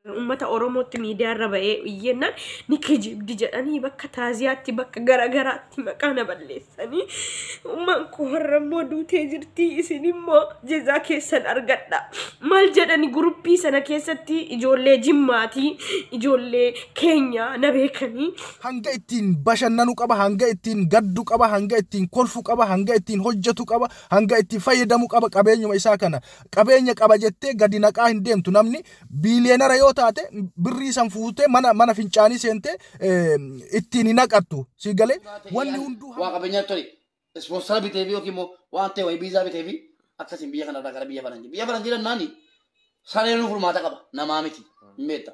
Uummata Oromootti miidiyaa irra ba'ee iyyennaan ni kijibdi jedhanii bakka taaziyaatti bakka garagaraatti maqaa na balleessanii, ummaan koo har'a immoo duutee jirti, isin immoo jezaa keessan argadha. Maal jedhani guruppii sana keessatti ijoollee Jimmaatii, ijoollee keenya na beekanii. Hanga ittiin bashannanu qaba, hanga ittiin gaddu qaba, hanga ittiin kolfu qaba, hanga ittiin hojjetu qaba, hanga ittiin fayyadamu qaba qabeenyuma isaa kana. Qabeenya qaba jettee gadi naqaa hin deemtu. Namni biiliyeenara yoo taate birrii san fuutee mana fincaanii seentee ittiin hin naqattu. Si galee wanni hunduu waa qabeenyaa tole ispoonsara bitee fi yookiin immoo waan ta'e wayii biizaa bitee fi akkasiin biyya kanarraa gara biyya faranjii. Biyya faranjii dhannaani sareenuu furmaata qaba, namaa miti, hin beekta.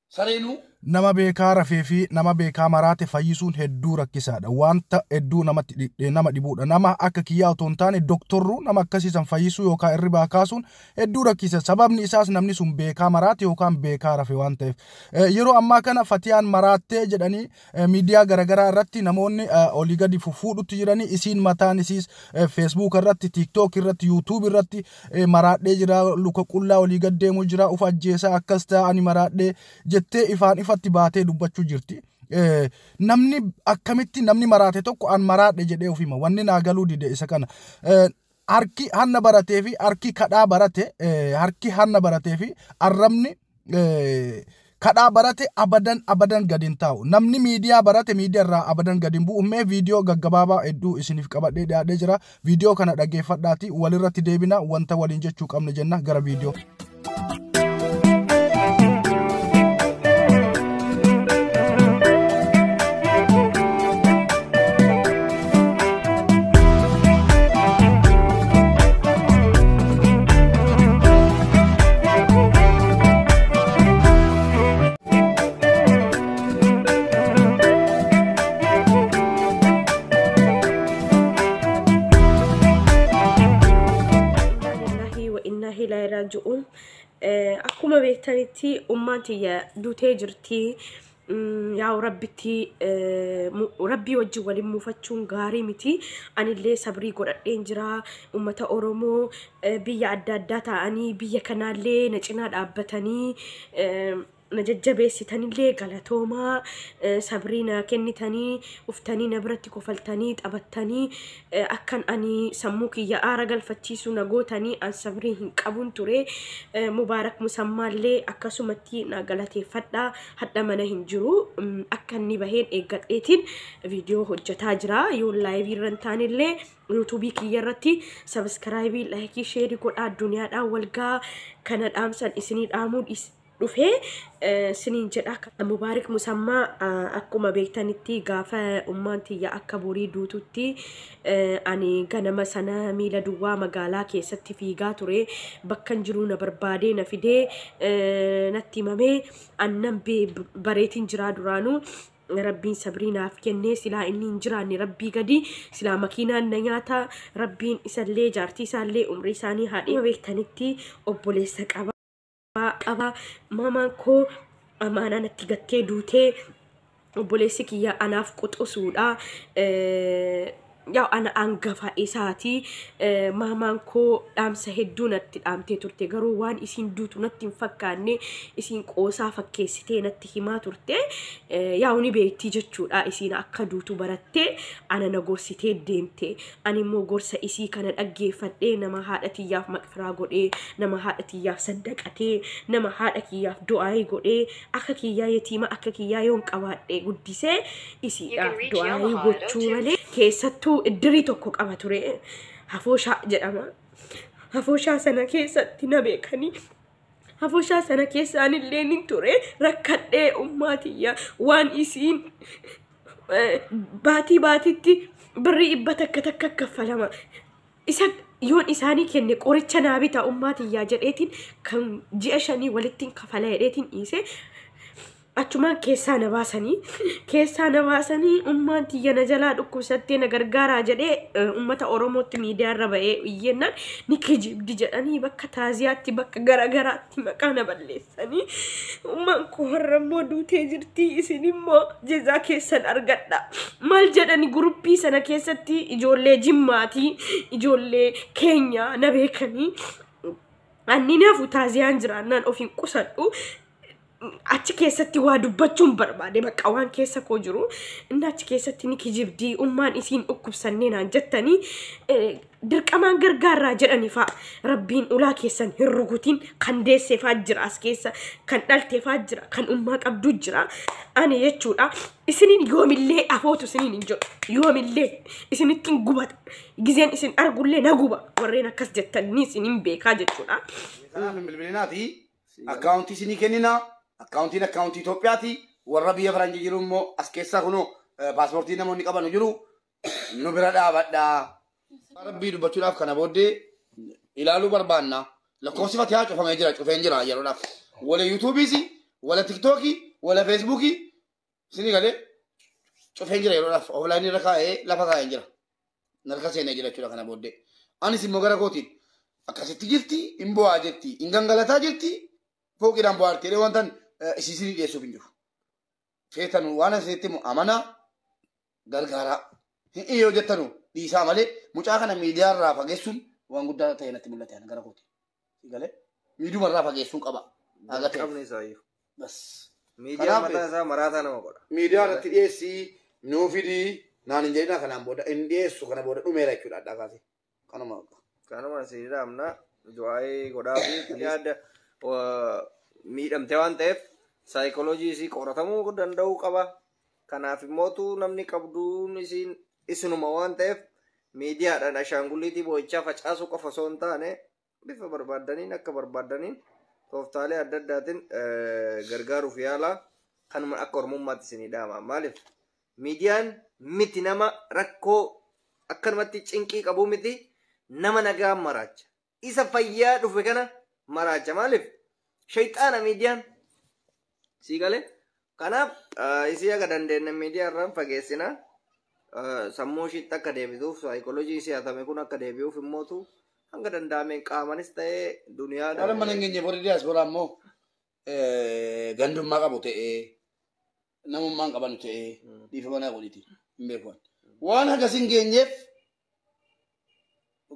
Sareenuu Nama beekaa rafee fi nama beekaa maraate fayyisuun hedduu rakkisaadha. Wanta hedduu namatti nama dhibuudha. Nama akka kiyyaa otoo hin taane doktorruu nama akkasiisan fayyisuu yookaan irribaa kaasuun hedduu rakkisa. Sababni isaas namni sun beekaa maraate yookaan beekaa rafe waan ta'eef. Yeroo ammaa kana Fatiyaan maraattee jedhanii miidiyaa garaagaraa irratti namoonni olii gadi fufuudhutti jiranii, isiin mataan isiis Facebook irratti, TikTok irratti, YouTube irratti maraadhee jira, luka qullaa olii gad deemuu jira, uf ajjeesaa akkas ta'a, ani maraadhee jettee ifaan ifatti baatee dubbachuu jirti. Namni akkamitti namni maraate tokko an maraadhe jedhee of hima? Wanni naa galuu dide isa kana. Harki hanna baratee fi harki kadhaa barate, harki hanna baratee fi arrabni kadhaa barate abadan abadan gadi hin taa'u. Namni miidiyaa barate miidiyaa irraa abadan gadi hin bu'u. Mee viidiyoo gaggabaabaa hedduu isiniif qabadhee dhiyaadhee jira. Viidiyoo kana dhaggeeffadhaati walirratti deebina, wanta waliin jechuu qabna jenna. Gara viidiyoo. Raaji'uun. Akkuma beektanitti ummaan tiyya duutee jirti. Yaa'u rabbitti rabbii wajjin waliin muufachuun gaarii miti. Anillee sabrii godhadheen jira. Uummata Oromoo biyya adda addaa taa'anii biyya kanaallee na cinaa dhaabbatanii na jajjabeessitanillee galatoomaa, sabrii na kennitanii uftanii na biratti kofaltanii taphattanii akkan ani sammuu kiyya aara galfachiisu na gootanii, an sabrii hin qabun ture. Mubaarak Musammaallee akkasumatti na galateeffadha. Hadha mana hin jiru, akka inni baheen eeggadheetiin viidiyoo hojjetaa jira. Yoo laayivii irra hin taanellee yuutuubii kiyya irratti sabiskiraayibii, laayikii, sheerii godhaa, addunyaadhaan walgaa kana dhaamsan isinii dhaamuu dhufee siniin jedha. Mubaarik Musammaa, akkuma beektanitti gaafa ummaan tiyya akka borii duututti ani ganama sana miila duwwaa magaalaa keessatti fiigaa ture. Bakkan jiru na barbaadee na fidee natti himamee annan bareetiin jiraa duraanuu. Rabbiin sabrii naaf kennee, silaa inni hin jiraanne rabbii gadi silaa makiinaan na nyaata. Rabbiin isallee jaartii isaallee umrii isaanii haadhima beektanitti obboleessa qaba. Qaba maamaan koo amaanaa natti gattee duutee, obboleessi kiyya anaaf quxusuudha. Yaa ana hangafa isaati. Maamaan koo dhaamsa hedduu natti dhaamtee turte, garuu waan isiin duutu natti hin fakkaanne, isiin qoosaa fakkeessitee natti himaa turte. Yaa ni beektii jechuudha, isiin akka duutu barattee ana na gorsitee deemte. Ani immoo gorsa isii kana dhaggeeffadhee nama haadha tiyyaaf maqfiraa godhee, nama haadha tiyyaaf saddaqatee, nama haadha kiyyaaf du'aayii godhee, akka kiyyaa yetiima akka kiyyaa yoon qabaadhe guddisee isiidhaaf du'aayii gochuu malee. Keessattuu iddirii tokko qaba ture, hafooshaa jedhama. Hafooshaa sana keessatti na beekanii, hafooshaa sana keessaan illee nin ture rakkadhee ummaatiyya waan isiin baatii baatitti birrii 100 takka kaffalama. Isa yoon isaanii kenne qoricha naa bita ummaatiyyaa jedheetiin kan ji'a 5 walittiin kafala jedheetiin dhiise. Achumaan keessaa na baasanii, keessaa na baasanii, ummaan tiyya na jalaa dhukkubsattee na gargaaraa jedhee uummata Oromootti miidiyaa irra ba'ee iyyennaan ni kijibdi jedhanii bakka taaziyaatti bakka garagaraatti maqaa na balleessanii, ummaan koo har'a immoo duutee jirti, isin immoo jezaa keessan argadha. Maal jedhani guruppii sana keessatti ijoollee Jimmaatii, ijoollee keenya na beekanii. Anni nafu taaziyaan jiraannaan of hin qusadhu. Achi keessatti waa dubbachuun barbaade bakka waan keessa koo jiru inni achi keessatti ni kijibdii ummaan isiin dhukkubsannee naan jettanii dirqamaan gargaarraa jedhanii fa'a rabbiin ulaa keessan hin rukutin kan deessee fa'aa jira as keessa kan dhaltee fa'aa jira kan ummaa qabdu jira ani jechuudha isiniin yoomillee afootu isiniin hin jedhu yoomillee isinitti hin gubata gizeen isin argullee na guba warreen akkas jettanii isiniin beekaa jechuudha. Kanaaf hin bilbilinaati. Akkaawuntii isinii kenninaa. Akkaawuntiin akkaawuntii Itoophiyaati. Warra biyya faranjii jiru immoo as keessaa kunoo paaspoortii namoonni qaban jiru. Nu bira dhaabadhaa. Rabbii dubbachuudhaaf kana booddee ilaaluu barbaanna. Lakkoofsi Fatihaa cufamee jira cufeen jira yeroodhaaf. Wala yuutuubiis, wala tiktookii, wala feesbuukii isinii galee cufeen jira yeroodhaaf. Oflaayinii irra kaa'ee lafa kaa'een jira. Narka seenee jira jechuudha kana booddee. Anis immoo gara kootiin akkasitti jirti, hin bo'aa jirti, hin gangalataa jirti, fooqiidhaan bo'aa jirti jedhee wantan isiisinii dhiyeessuuf hin jiru. Feetanu waan asirratti himu amanaa gargaaraa. Hin yoo jettanu dhiisaa malee mucaa kana miidiyaa irraa fageessuun waan guddaa ta'e natti mul'ate gara kooti. Galee miidiyuma irraa fageessuun qaba. Haga ta'e. Qabni isaa iyyuu. Bas. Miidiyaan Kanaaf- mataa isaa maraataa nama godha. Miidiyaa irratti dhiyeessii nuu fidii naan hin jedhinaa kanaan booda hin dhiyeessu kana booda dhumeera jechuudha addaa kaasee. Kanuma. Kanuma si dhaamna du'aa'ee godhaa fi yaada miidhamte waan ta'eef saayikooloojii isii qoratamuu danda'uu qaba. Kanaaf immootu namni qabduun isiin isinuma waan ta'eef miidiyaadhaan ashaangulliitii boo'ichaa facaasuu qofa osoo hin taane bifa barbaaddaniin akka barbaaddaniin tooftaalee adda addaatiin gargaaruuf yaala kanuma akka ormummaatti isinii dhaama. Maaliif miidiyaan miti nama rakkoo akkanumatti cinqii qabu miti nama nagaa maraacha. Isa fayyaa dhufe kana maraacha. Maaliif shayxaana miidiyaan sii galee. Kanaaf isii akka dandeenye miidiyaa irraan fageessina. Sammuu ishiitti akka deebituuf saayikooloojii isii hatame kun akka deebi'uuf immootu hanga danda'ameen qaamanis ta'ee duniyaadhaan. Waan mana hin geenye warri diyaasporaa immoo gandummaa qabu ta'ee namummaa hin qabanu ta'ee dhiifama naa godhiti hin beeku. Waan hagas hin geenyeef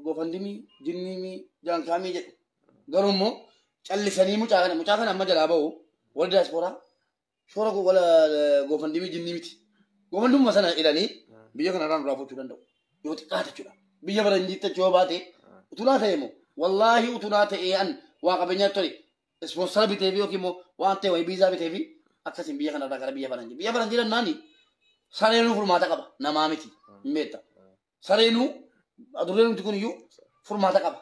gofandimii jinniimii jaankaamii jedhu garuu immoo callisanii mucaa kana amma jalaa ba'u warri diyaasporaa shoora wala gofandimii jinnii miti. Gofandummaa sana ilanii biyya kanarraa nurraa fuuchuu danda'u. Yoo xiqqaate jechuudha. Biyya faranjiitti achi yoo baate utunaa ta'e immoo wallaahi utunaa ta'ee an waa qabeenyaa tole ispoonsara bitee fi yookiin immoo waan ta'e wayii biizaa bitee fi akkasiin biyya kanarraa gara biyya faranjii. Biyya faranjii dhannaani sareenuu furmaata qaba namaa miti hin beekta. Sareenuu adurreen nuti kun iyyuu furmaata qaba.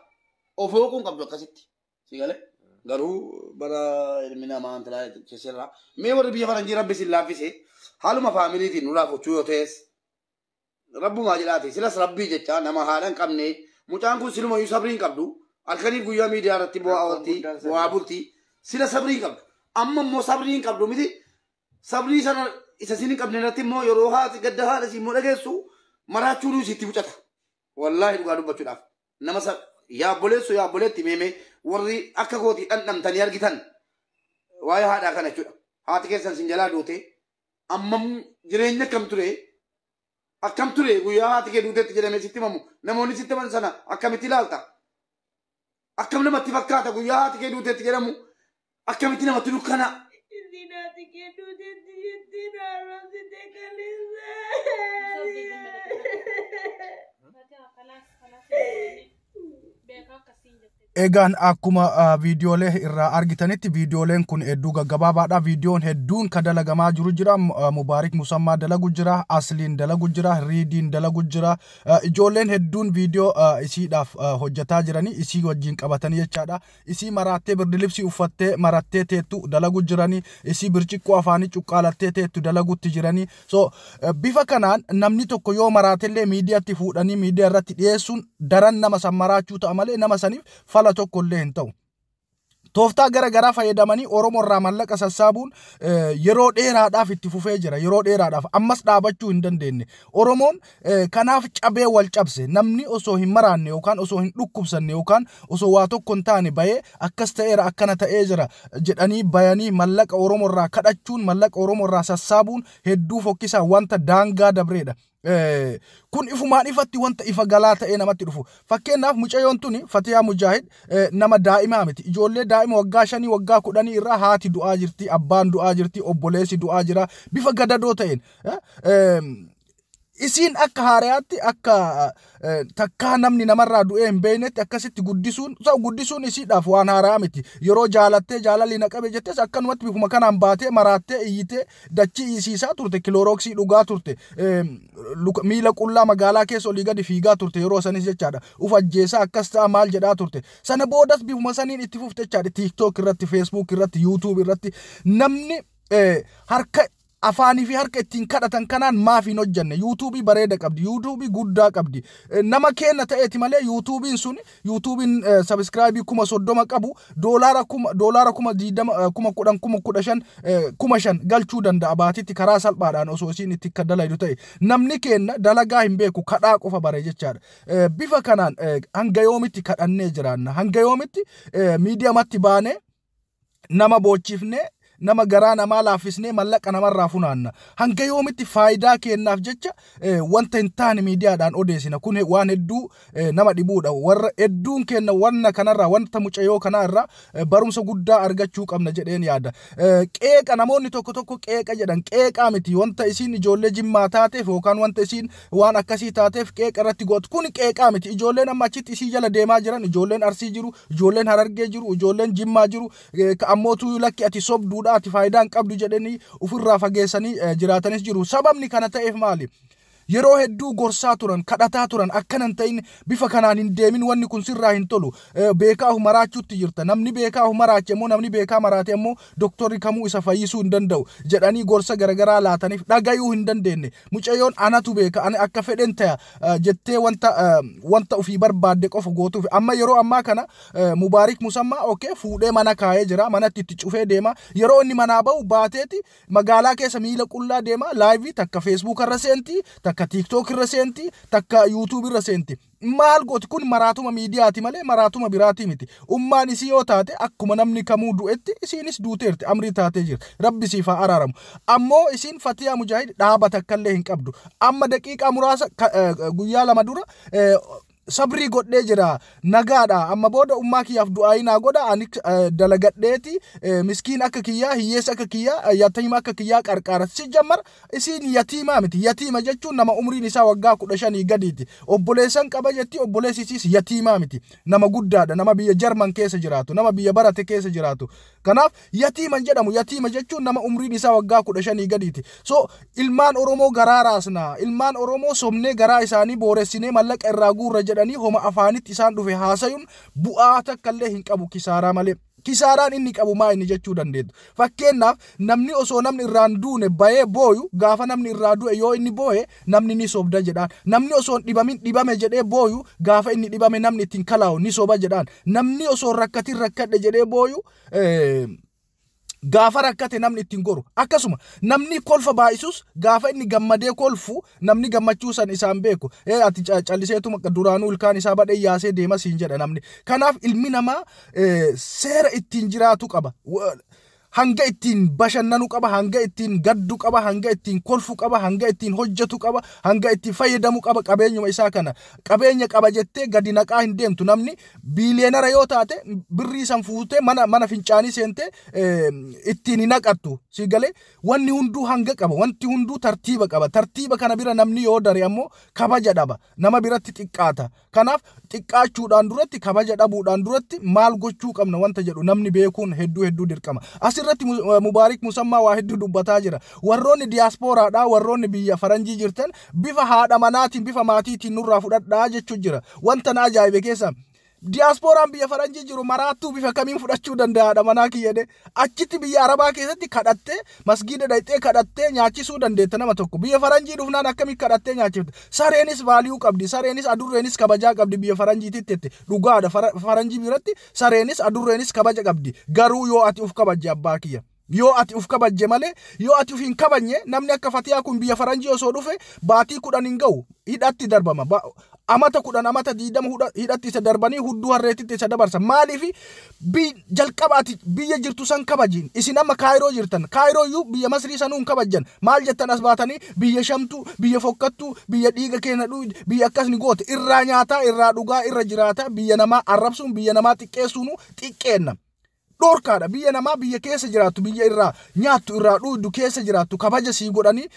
Of hooquun qabdu akkasitti. Si galee garuu bara ilmi namaa antalaa keessarraa mee warri biyya faranjii rabbi sin laaffise haaluma faamiliitiin nurraa fuchuu yoo ta'es rabbumaa jedhaati silas rabbii jecha nama haadha hin qabne mucaan kun silumayyuu sabrii hin qabdu halkanii guyyaa miidiyaa irratti bu'aa oolti bu'aa bulti sila sabrii hin qabdu amma immoo sabrii hin qabdu miti sabrii sana isa sin hin qabne irratti immoo yeroo haati gadda haadha si immoo dhageessu maraachuun sitti bucata wallaahi dhugaa dubbachuudhaaf nama yaabboleessu yaabboleetti meemee warri akka kootii dhandhamtanii argitan waa'ee haadhaa kana jechuudha haati keessan sin jalaa duute ammam jireenya akkam ture akkam ture guyyaa haati kee duuteetti jedhamee sitti himamu namoonni sitti himan sana akkamitti ilaalta akkam namatti fakkaata guyyaa haati kee duuteetti jedhamu akkamitti namatti dukkana. Isiin haati kee duuteetti jettee na arrabsite kaleessa. Egaan akkuma viidiyoolee irraa argitanitti viidiyooleen kun hedduu gaggabaabaadha. Viidiyoon hedduun kan dalagamaa jiru jira. Mubaarik Musammaa dalagu jira. Asliin dalagu jira. Riidiin dalagu jira. Ijoolleen hedduun viidiyoo isiidhaaf hojjetaa jiranii isii wajjin qabatanii jechaadha. Isii maraattee birdilibsii uffattee marattee teettu dalagu jiranii. Isii birciqqoo afaanii cuqqaalattee teettu dalagutti jiranii. So bifa kanaan namni tokko yoo maraatellee miidiyaatti fuudhanii miidiyaa irratti dhiyeessuun daran nama san maraachuu ta'a malee nama saniif fala tokko illee hin ta'u. Tooftaa gara garaa fayyadamanii Oromoo irraa mallaqa sassaabuun yeroo dheeraadhaaf itti fufee jira. Yeroo dheeraadhaaf ammas dhaabachuu hin dandeenye. Oromoon kanaaf cabee wal cabse namni osoo hin maraanne yookaan osoo hin dhukkubsanne yookaan osoo waa tokko hin taane bayee akkas ta'eera akkana ta'ee jira jedhanii bayanii mallaqa Oromoo irraa kadhachuun mallaqa Oromoo irraa sassaabuun hedduu fokkisaa wanta daangaa dabreedha. Kun ifumaan ifatti wanta ifa galaa ta'ee namatti dhufu. Fakkeenyaaf, mucayyoon tuni Fatiyaa Mujaahid nama daa'imaa miti. Ijoollee daa'ima waggaa 5, waggaa 10 irraa haati du'aa jirti, abbaan du'aa jirti, obboleessi du'aa jira, bifa gadadoo ta'een. Isiin akka haarayaatti, akka takkaa namni namarraa du'ee hin beeknetti akkasitti guddisuun, guddisuun isiidhaaf waan haaraa miti. Yeroo jaalattee jaalalli na qabe jettes akkanumatti bifuma kanaan baatee maraattee iyyitee dachii isiisaa turte, Clorox dhugaa turte, miila qullaa magaalaa keessa olii gadi fiigaa turte yeroo sanis jechaadha. Uf ajjeesaa, akkas ta'a, maal jedhaa turte. Sana boodas bifuma saniin itti fufte jechaadha. TikTok irratti, Facebook irratti, YouTube irratti namni harka afaanii fi harka ittiin kadhatan kanaan maaf hin hojjanne? YouTubeii bareeda qabdi, YouTubeii guddaa qabdi. Nama kenna ta'eeti malee YouTubeiin sun, YouTubeiin subscribeii 30,000 qabu doolaara 20,000, 10,000, 15,000, 5,000 galchuu danda'a baatitti karaa salphaadhaan osoo isiin itti akka dalaydu ta'e. Namni kenna dalagaa hin beeku, kadhaa qofa bare jechaadha. Bifa kanaan hanga yoomitti kadhannee jiraanna? Hanga yoomitti miidiyamatti baanee nama boochifnee, nama garaa namaa laaffisnee mallaqa namarraa funaanna? Hanga yoomitti faayidaa kennaaf jecha wanta hin taane miidiyaadhaan odeessina? Kun waan hedduu nama dhibuudha. Warra hedduun kenna wanna kanarraa, wanta mucayyoo kanarraa barumsa guddaa argachuu qabna jedheen yaada. Qeeqa namoonni tokko tokko qeeqa jedhan, qeeqaa miti. Wanta isiin ijoollee Jimmaa taateef yookaan wanta isiin waan akkasii taateef qeeqa irratti gootu, kun qeeqaa miti. Ijoolleen amma achitti isii jala deemaa jiran, ijoolleen Arsii jiru, ijoolleen Harargee jiru, ijoolleen Jimmaa jiru, ammootu lakki, ati sobduudha, ati faayidaa hin qabdu jedhanii ofirraa fageessanii jiraatanis jiru. Sababni kana ta'eef maali? Yeroo hedduu gorsaa turan, kadhataa turan, akkanan ta'in, bifa kanaan hin deemin, wanni kun sirraa hin tolu, beekaa of maraachuutti jirta, namni beekaa of maraache immoo, namni beekaa maraate immoo doktorri kamuu isa fayyisuu hin danda'u jedhanii gorsa garagaraa laataniif dhagayuu hin dandeenye. Mucayyoon anatu beeka, ani akka fedhen ta'a jettee wanta ofii barbaadde qofa gootuuf. Amma yeroo ammaa kana Mubaarik Musammaa, okay, fuudhee mana kaayee jira, manatti itti cufee deema. Yeroo inni manaa bahu baateeti magaalaa keessa miila qullaa deema, liveii takka Facebook irra seenti, takka TikTok irra seenti, takka YouTube irra seenti. Maal gooti? Kun maraatuma miidiyaati malee maraatuma biraatii miti. Ummaan isii yoo taate akkuma namni kamuu du'etti isiinis duuteerti, amrii taatee jirti. Rabbi siif haa araaramu. Ammoo isiin Fatiyaa Mujaahid dhaaba takkallee hin qabdu. Amma daqiiqaa muraasa, guyyaa 2 dura sabrii godhee jira, nagaadha, amma booda ummaa kiyyaaf du'aayii naa godha, ani dalagadheeti miskiin akka kiyyaa, hiyyeessa akka kiyyaa, yatiima akka kiyyaa qarqaara. Si jammar isiin yatiimaa miti. Yatiima jechuun nama umriin isaa waggaa 15 gadiiti. Obboleessan qaba jetti, obboleessi isiis yatiimaa miti, nama guddaadha, nama biyya Jarman keessa jiraatu, nama biyya barate keessa jiraatu. Kanaaf yatiiman jedhamu. Yatiima jechuun nama umriin isaa waggaa 15 gadiiti. So ilmaan Oromoo garaa raasna, ilmaan Oromoo somnee garaa isaanii booressinee mallaqa irraa guurra jedhanii homa afaanitti isaan dhufe haasayuun bu'aa takkallee hin qabu, kisaaraa malee. Kisaaraan inni qabu maa inni jechuu dandeettu. Fakkeenyaaf, namni osoo namni irraan duune bayee booyu, gaafa namni irraa du'e yoo inni booye namni ni sobda jedhaan. Namni osoo hin dhibamin dhibame jedhee booyu, gaafa inni dhibame namni ittiin kalaa'u ni soba jedhaan. Namni osoo rakkatin rakkadhe jedhee booyu, gaafa rakkate namni ittiin goru. Akkasuma namni kolfa baay'isus gaafa inni gammadee kolfu namni gammachuu san isaan beeku. Ati calliseetuma duraanuu ilkaan isaa badhee yaasee deema siin jedha namni. Kanaaf ilmi namaa seera ittiin jiraatu qaba. Hanga ittiin bashannanu qaba, hanga ittiin gaddu qaba, hanga ittiin kolfu qaba, hanga ittiin hojjetu qaba, hanga ittiin fayyadamu qaba qabeenyuma isaa kana. Qabeenya qaba jettee gadi naqaa hin deemtu. Namni billionaire yoo taate birrii san fuutee mana fincaanii seentee ittiin hin naqattu. Si galee? Wanni hunduu hanga qaba, wanti hunduu tartiiba qaba. Tartiiba kana bira namni yoo dare ammoo kabaja dhaba, nama biratti xiqqaata. Kanaaf xiqqaachuudhaan duratti, kabaja dhabuudhaan duratti maal gochuu qabna wanta jedhu namni beekuun hedduu hedduu dirqama. Asirratti Mubaarik Musammaa waa hedduu dubbataa jira. Warroonni diyaaspooraadhaa, warroonni biyya faranjii jirtan, bifa haadha manaatiin, bifa maatiitiin nurraa fudhadhaa jechuu jira. Wanta na ajaa'ibe keessa, diyaaspooraan biyya faranjii jiru maraattuu bifa kamiin fudhachuu danda'a manaa kiyya? Achitti biyya Arabaa keessatti kadhattee, masgiida dhaqxee kadhattee nyaachisuu dandeetta nama tokko. Biyya faranjii dhufnaan akkamitti kadhattee nyaachifta? Sareenis value qabdi, sareenis adurreenis kabajaa qabdi biyya faranjiititti jette. Dhugaadha, faranjii biratti sareenis adurreenis kabaja qabdi. Garuu yoo ati uf kabajje, abbaa kiyya, yoo ati uf kabajje malee, yoo ati uf hin kabajne, namni akka Fatiyaa kun biyya faranjii osoo dhufe baatii 10 hin ga'u, hidhatti darbama. Amata 10 amata 20 hidhatti isa darbanii hudduu harreetitti isa dabarsan. Maaliif jalqabaati biyya jirtu san kabajiin? Isin amma Kaayiroo jirtan. Kaayiroo iyyuu biyya Masrii sanuu hin kabajjan. Maal jettan as baatanii biyya shamtuu, biyya fokkattuu, biyya dhiiga keenya dhugu, biyya akkas ni goote. Irraa nyaataa, irraa dhugaa, irra jiraataa, biyya namaa arrabsuun, biyya namaa xiqqeessuun xiqqeenna. Dhorkaadha. Biyya namaa biyya keessa jiraattu, biyya irraa nyaattu, irraa dhugdu keessa jiraattu, kabaja sii godhanii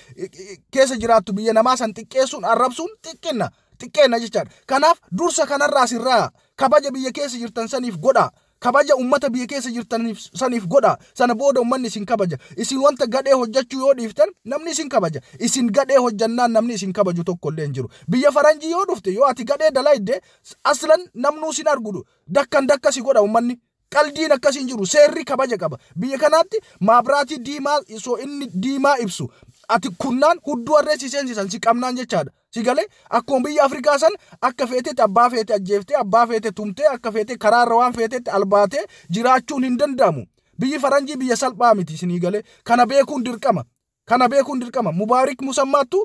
keessa jiraattu, biyya namaa san xiqqeessuun, arrabsuun xiqqinna. Xiqqeenna jechaadha. Kanaaf dursa kanarraa sirraa kabaja biyya keessa jirtan saniif godha. Kabaja ummata biyya keessa jirtan saniif godha. Sana booda ummanni isin kabaja. Isin wanta gadhee hojjechuu yoo dhiiftan namni isin kabaja. Isin gadhee hojjannaan namni isin kabaju tokko illee hin jiru. Biyya faranjii yoo dhufte, yoo ati gadhee dalayde, aslan namnuu sin argudu. Dakkan dakka si godha ummanni. Qaldiin akkasii hin jiru. Seerri kabaja qaba. Biyya kanaatti maabiraatii diimaa osoo inni diimaa ibsu ati kunnaan hudduu harree si seensisan si qabnaan jechaadha. Si galee akkuma biyya Afrikaa san akka feetetti abbaa feete ajjeeftee, abbaa feete tumtee, akka feete karaarra waan feetetti albaatee jiraachuun hin danda'amu. Biyyi faranjii biyya salphaa miti, isinii galee. Kana beekuun dirqama. Kana beekuun dirqama. Mubaarik Musammaattu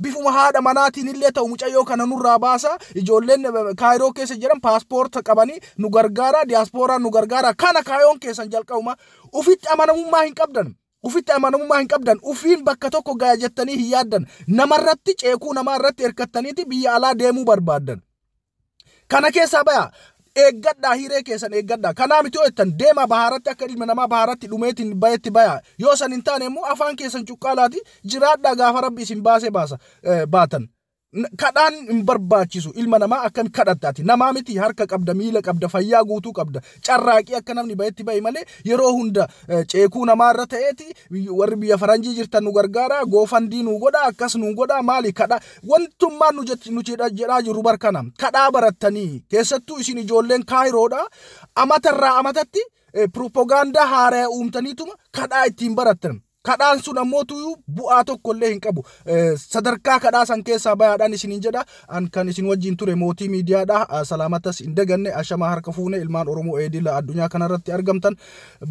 bifuma haadha manaatiin illee ta'u mucayyoo kana nurraa baasa. Ijoolleen Kaayiroo keessa jiran paaspoorta qabanii nu gargaara. Diyaaspooraan nu gargaara. Kana kaayoon keessan jalqabuma. Ufitti amanamummaa hin qabdan. Ufitti amanamummaa hin qabdan. Ufiin bakka tokko gaya jettanii hin yaaddan. Namarratti ceekuu, namaa irratti hirkattaniiti biyya alaa deemuu barbaaddan. Kana keessaa baya. Eeggadhaa, hiree keessan eeggadhaa. Kanaa miti yoo jettan deemaa baharatti, akka ilma namaa baharatti dhumeetiin bayetti baya. Yoo san hin taane immoo afaan keessan cuqqaalaati jiraadhaa, gaafa rabbi isin baasee baasa baatan. Kadhaan hin barbaachisu. Ilma namaa akkam kadhattaati? Namaa miti, harka qabda, miila qabda, fayyaa guutuu qabda. Carraaqii akka namni bayetti bahi malee yeroo hunda ceekuu namaa irra ta'eeti warri biyya faranjii jirtan nu gargaara, GoFundMe nu godha, akkas nu godha, maali kadha? Wantummaan nu jedhaa jirru barkana kadhaa barattanii, keessattuu isin ijoolleen Kaayiroodha, amatarraa amatatti piroopagaandaa haaraa uumtaniituma kadhaa ittiin barattan. Kadhaan sun ammoo bu'aa tokko illee hin qabu. Sadarkaa kadhaa san keessaa bayaadhaan isiniin jedha. An kan isin wajjin ture Mootii Miidiyaadha. Salaamatas hin daganne. Ashamaa, harka fuune, ilmaan Oromoo eedila addunyaa kanarratti argamtan.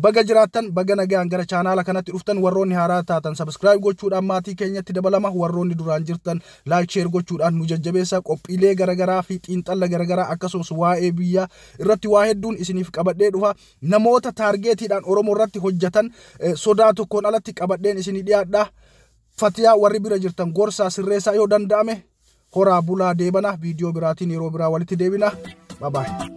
Baga jiraattan, baga nagaan gara chaanaala kanatti dhuftan. Warroonni haaraa taatan subscribe gochuudhaan maatii keenyatti dabalama. Warroonni duraan jirtan like, share gochuudhaan nu jajjabeessa. Qophiilee garaagaraa fi xiinxalla garaagaraa akkasumas waa'ee biyyaa irratti waa hedduun isiniif qabadhee dhufa. Namoota taargeetiidhaan Oromoo irratti hojjetan sodaa tokkoon alatti qabadheen isinii dhiyaadha. Fatiyaa warri bira jirtan gorsaa, sirreessaa yoo danda'ame. Horaa bulaa, deebana. Viidiyoo biraatiin yeroo biraa walitti deebina. Bye bye.